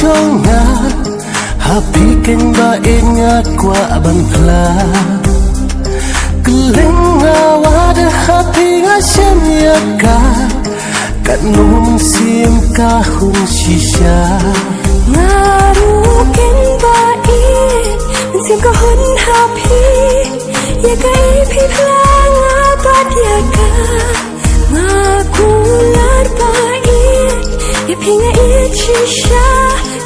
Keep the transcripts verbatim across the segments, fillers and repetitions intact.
jong nga, ha phi keiñ ba ïeit nga kwah ban phla. Kylleng nga wad ha phi nga shem ïa ka, katno mynsiem ka hun shisha. Nga ruh keiñ ba ïeit, mynsiem ka hun ha phi. Ïa kaei phi phla nga bad ïa ka. Nga kular ba ïeit, ïa phi nga ïeit shisha.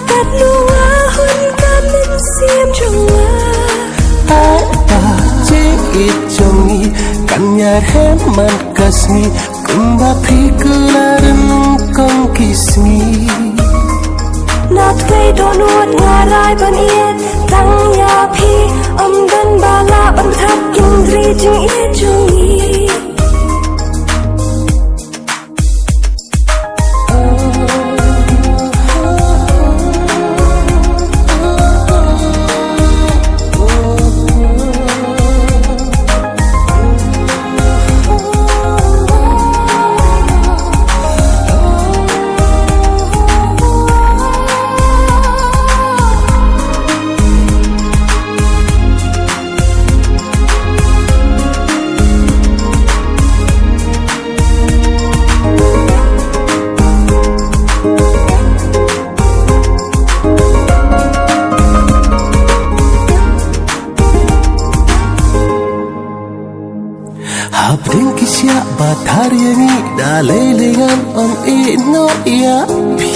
Katno nga hun ka mynsiem jong nga. Ai ba jingïeit jong ngi kan ïarem man ka sngi. Kumba phi kylla ryngkong ki sngi. Natwei dohnud nga rai ban ïeit tang ïa phi. Ym don ba lah ban thap hynrei jingïeit jong ngi. Hapdeng ki siah ba thar ïa ngi da lei lei ngan ym ïehnoh ïa phi.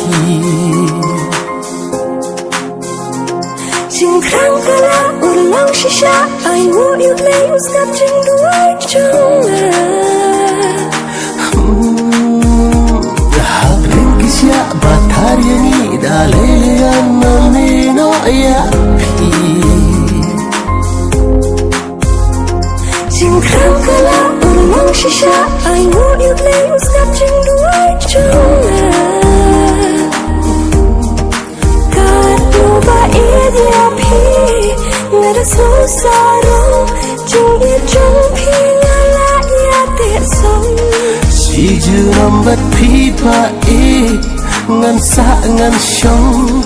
Jingkhrang ka la urlong shisha, ai nguh ïa U Blei u sngap jingduwai jong nga. Hmm, hapdeng ki siah ba thar ïa ngi da lei lei ngan ym ïehnoh ïa phi. Jingkhrang ka la urlong shisha, ai nguh ïa U Blei u sngap jingduwai jong nga. Katno ba ïeit ïa phi nga da sngewsih ruh, jingïeit jong phi nga la ïateh song. Shi junom bad phi ba ïeit ngan sah ngan shong.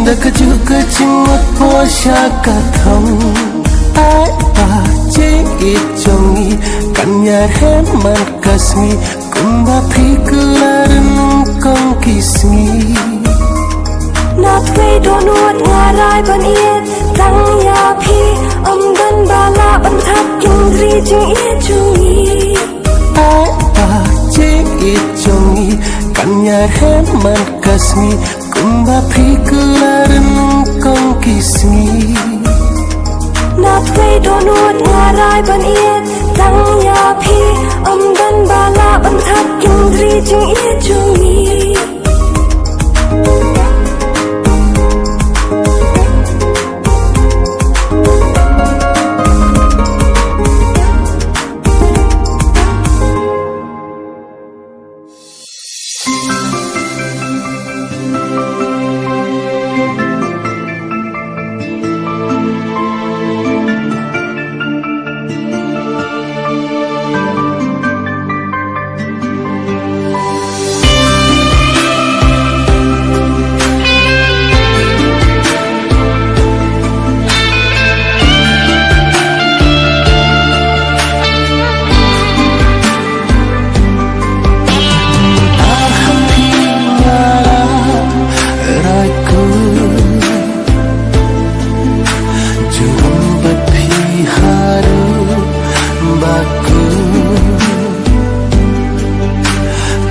Da kajuh ka jingmut poi sha ka thong. Ai ba jingïeit jong ngi kan ïarem man ka sngi. Kumba phi kylla ryngkong ki sngi. Natwei dohnud nga rai ban ïeit tang ïa phi. Ym don ba lah ban thap hynrei jingïeit jong ngi. Ai ba jingïeit jong ngi kan ïarem man ka sngi. Kumba phi kylla ryngkong ki sngi. Natwei dohnud nga rai ban ïeit tang ïa phi. Ym don ba lah ban thap hynrei jingïeit jong ngi.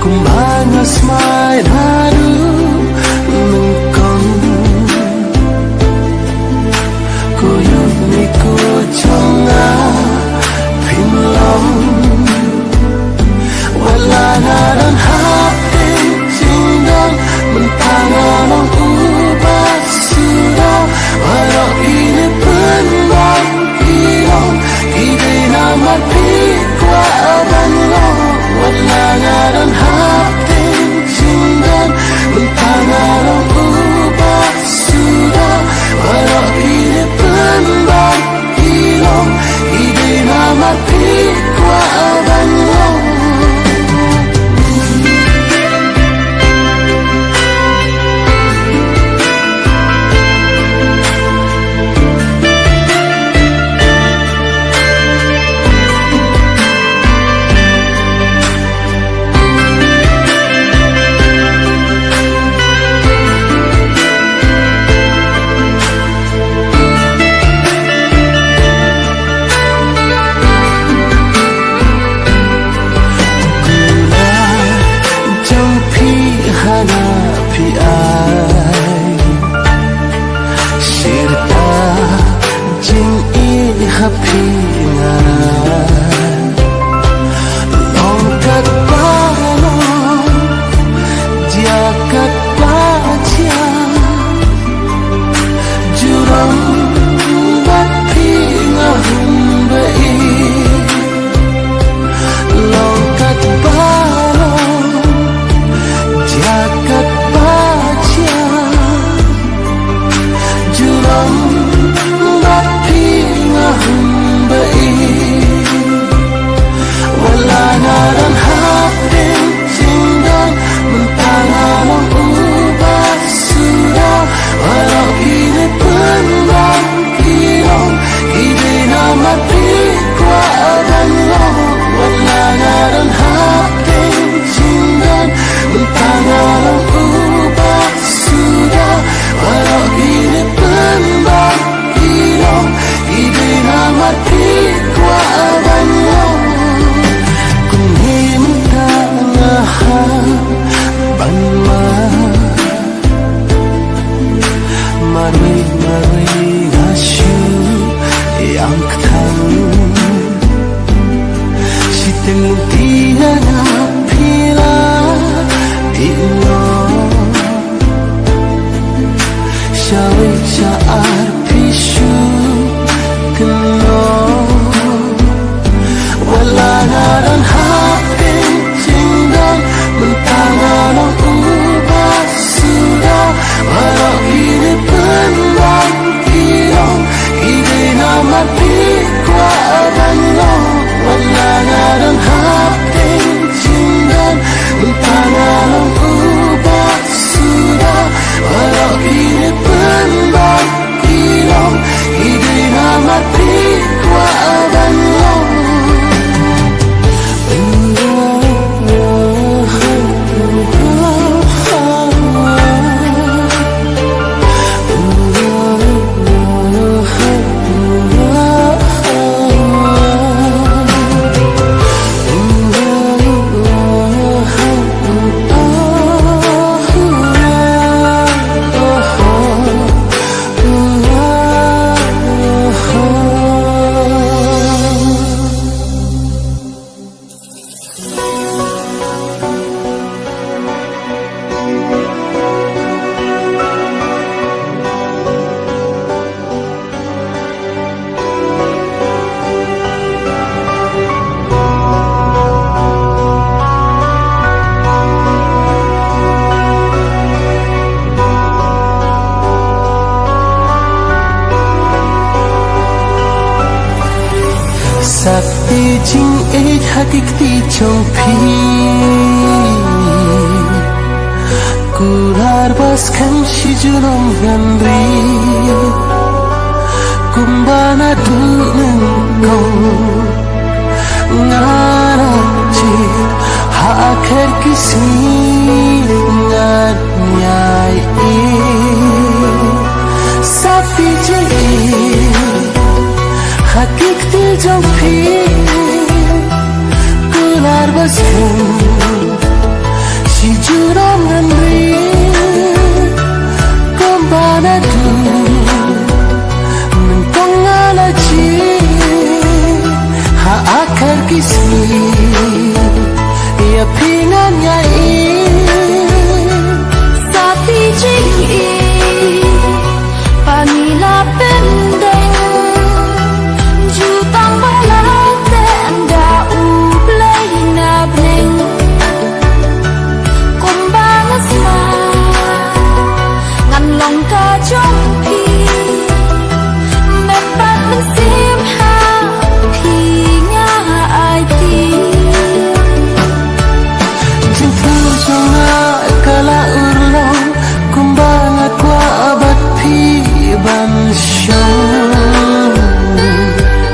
Kumba nga smai naduh nyngkong. Ko ïoh ni ko jong nga phim long. Wat la nga don hapdeng jingdon, mynta nga long uba suda. Baroh kine pynban ki long, ki dei namar phi kwah ban long. Wat la nga don hapdeng jingdon, Sati jingïeit ha ki kti jong phi. Kular ba skhem shi junom ngan ri. Kumba naduh nyngkong nga la jied ha akhir ki sngi ngan ïai ïeit. Sati jingïeit ha ki kti jong phi. Kular ba skhem shi junom ngan ri. Kumba naduh nyngkong nga la jied ha akhir ki sngi. Ïa phi ngan ïai ïeit. Sati jingïeit ba ngi la pyndeng. Jutang ba la teh da U Blei na bneng. Kumba nga sma ngan long ka jong phi. Met bad mynsiem ha phi nga aiti. Jingpur jong nga ka la urlong kumba nga kwah bad phi ban shong.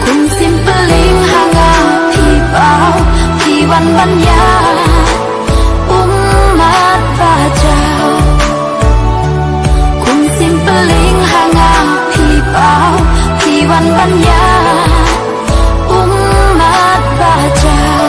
Kum sien pyllieng ha nga phi paw, phi wan ban ïaid ummat ba jaw. Kum sien pyllieng ha nga phi paw, phi wan ban ïaid ummat ba jaw.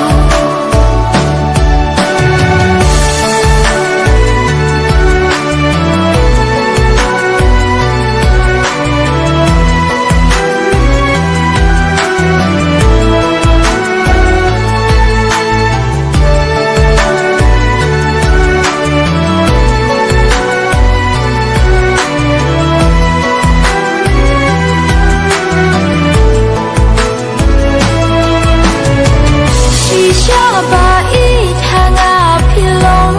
Shisha ba ïeit ha nga phi long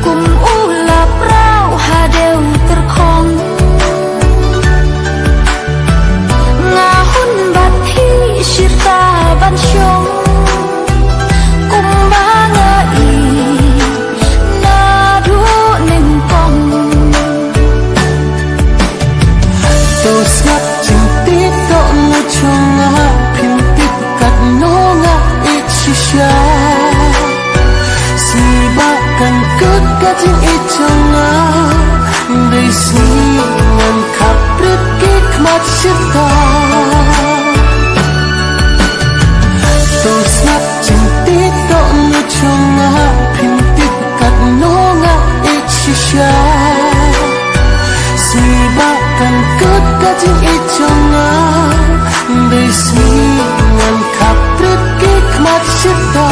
kum u laprau ha dew tyrkhong. Nga hun bad phi shirta ban shong kumba nga ïeit naduh nyngkong. To sngap jingtied dohnud jong nga, phim tip katno nga ïeit shisha. Sngi ba kan kut ka jingïeit jong nga, dei sngi ngan khap rit ki khmat shirta. To sngap jingtied dohnud jong nga, phim tip katno nga ïeit shisha. Sngi ba kan kut ka jingïeit jong nga, dei sngi ngan khap rit ki khmat shirta.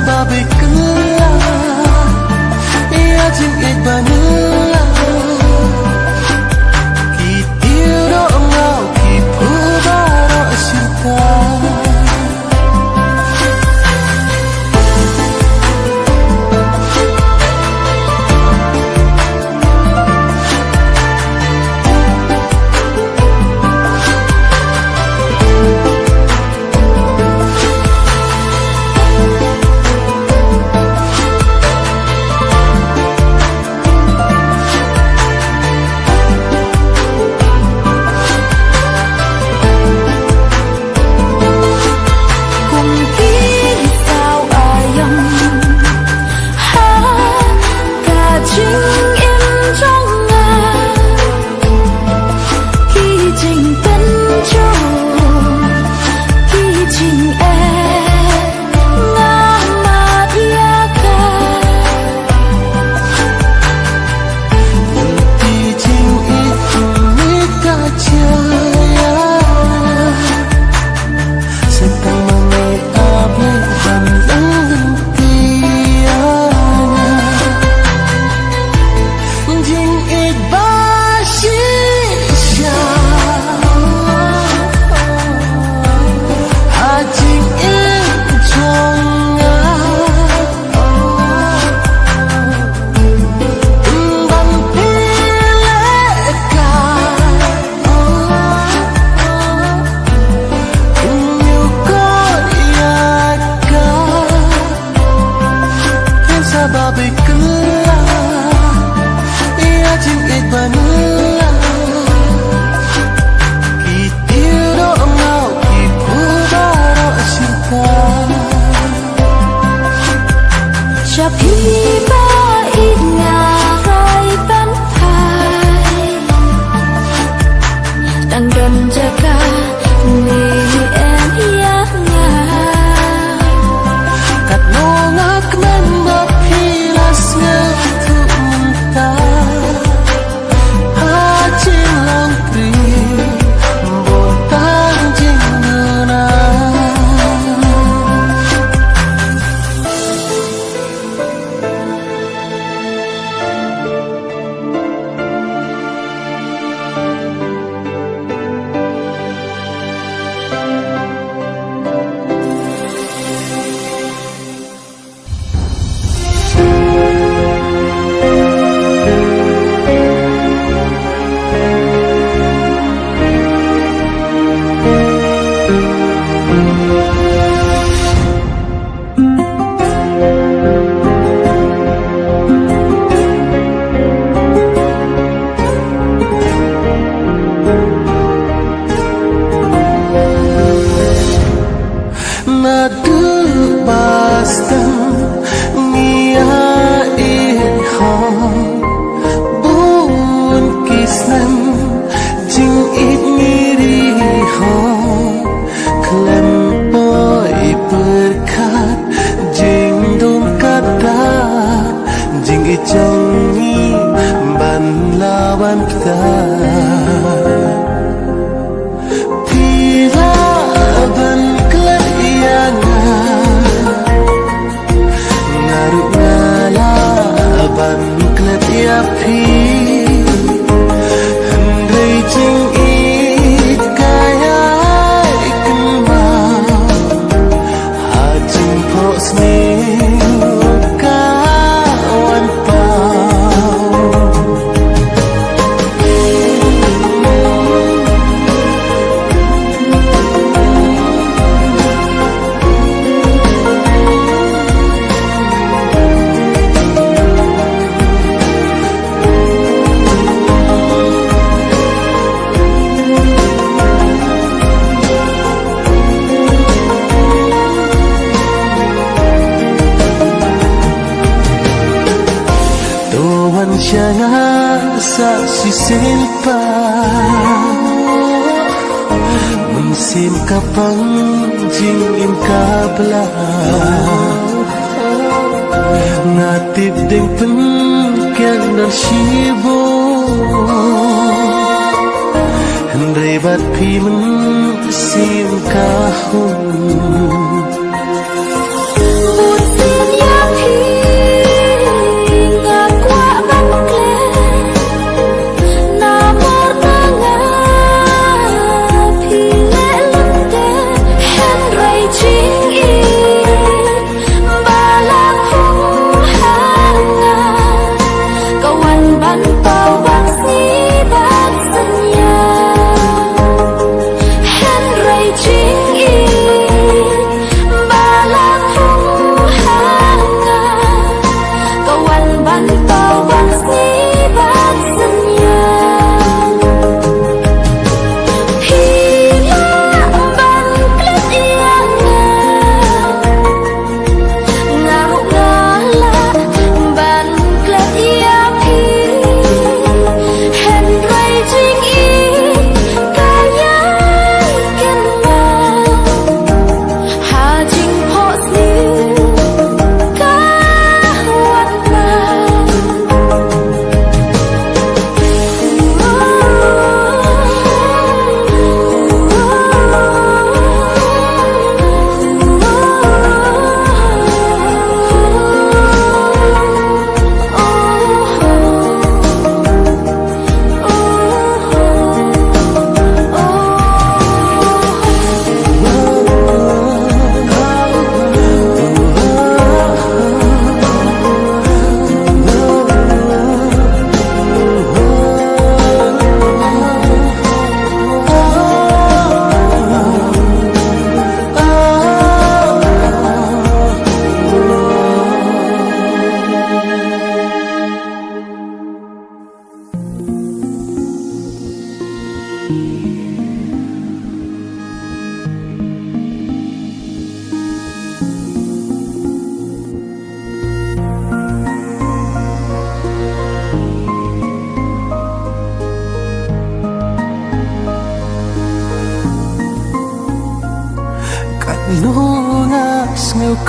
Ba beit kylla ïa jingïeit ba nylla, ki tyrok ngaw ki phu baroh shirta. Kum ki saw aïom ha ka jingim jong nga, ki jingpynjot, ki jingeh, nga mad ïa ka. Ki jingïeit jong me ka jia ïa nga. Sa tang ma me, A Blei, ban long lynti ïa nga. Jingïeit ba shisha ha jingim jong nga. Ban pynlehkai, pynïoh ïa ka. Pynsa ba beit kylla ïa jingïeit ba nylla, ki tyrok ngaw ki phu baroh shirta. Sha phi ba ïeit nga rai ban phai, tang don jaka ne em ïa nga. Katno nga kmen ba phi la sngewthuh mynta. Ha jinglong phi bun tang jingduna. Naduh ba sdang ngi ïa ïeit hok, bun ki snem jingïeit ngi ri hok, khlem poi pyrkhat jingdum kata, jingïeit jong ngi ban la wan kta. Phi lah ban klet ïa nga, nga ruh nga lah ban klet ïa phi. Hynrei jingïeit ka ïai kynmaw ha jingphohsniew ka wan paw. To wan sha nga sa shisien pat, mynsiem ka pang jingim ka blah. Nga tip dang pynkyndon shibun, hynrei bad phi mynsiem ka hun.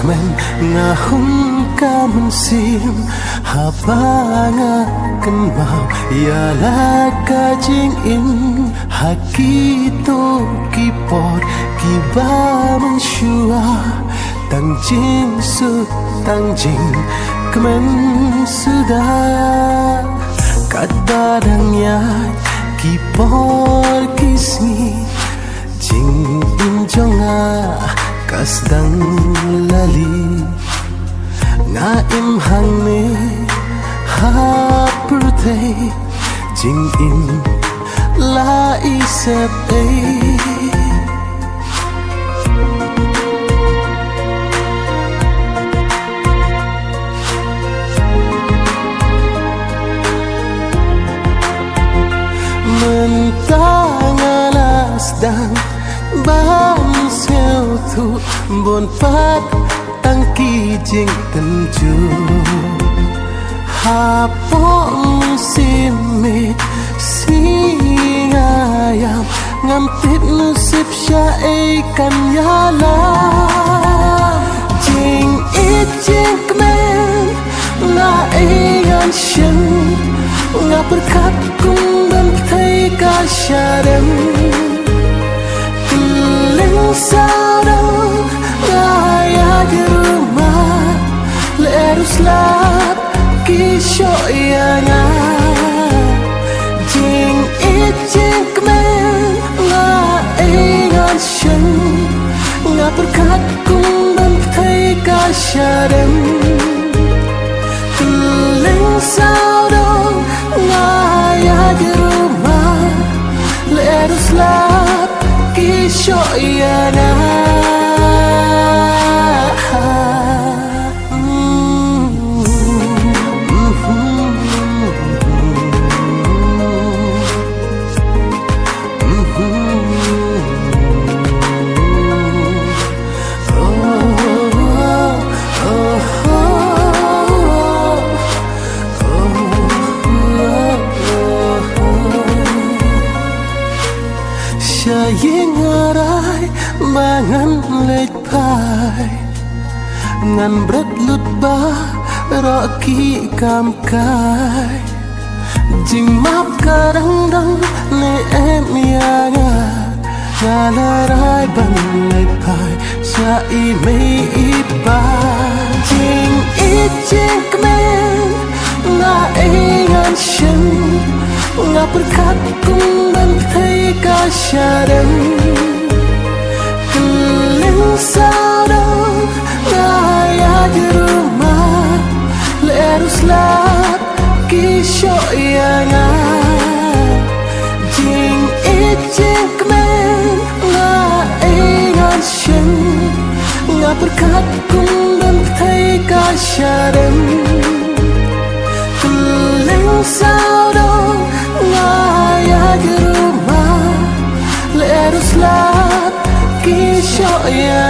Nga hum ka mynsiem haba nga kynmaw ïa la ka jingim ha kito ki por kiba mynshuwa, tang jingsuk tang jingkmen suda. Katba dang ïaid ki por ki sngi, jingim jong nga ka sdang lali. Nga im hangne ha pyrthei, jingim la isep ei. Mynta nga la sdang ban sngewthuh bun pat tang ki jingtynjuh. Hapoh mynsiem miet sngi nga ïam, ngam tip nusip shaei kan ïalam. Jingïeit jingkmen nga ai ngan shen, nga pyrkhat kum ban pynthei ka shadem. Kylleng sawdong nga ïaid rumah, lyer u slap ki shoh ïa nga. Jingïeit jingkmen nga ai ngan shen, nga pyrkhat kum ban pynthei ka shadem. Kylleng sawdong nga ïaid rumah, lyer u slap ki shoh ïa nga. Sha ïing nga rai ba ngan leit phai, ngan bret lut baroh ki kam kai. Jingmap ka dang don ne em ïa nga, nga la rai ban leit phai sha i mei i pa. Jingïeit jingkmen nga ai ngan shen, nga pyrkhat kum ban pynthei ka shadem. Kylleng sawdong nga ïaid rumah, lyer u slap ki shoh ïa nga. Jingïeit jingkmen nga ai ngan shen, nga pyrkhat kum ban pynthei ka shadem. Kylleng sawdong nga ïaid rumah, lyer u slap ki shoh ïa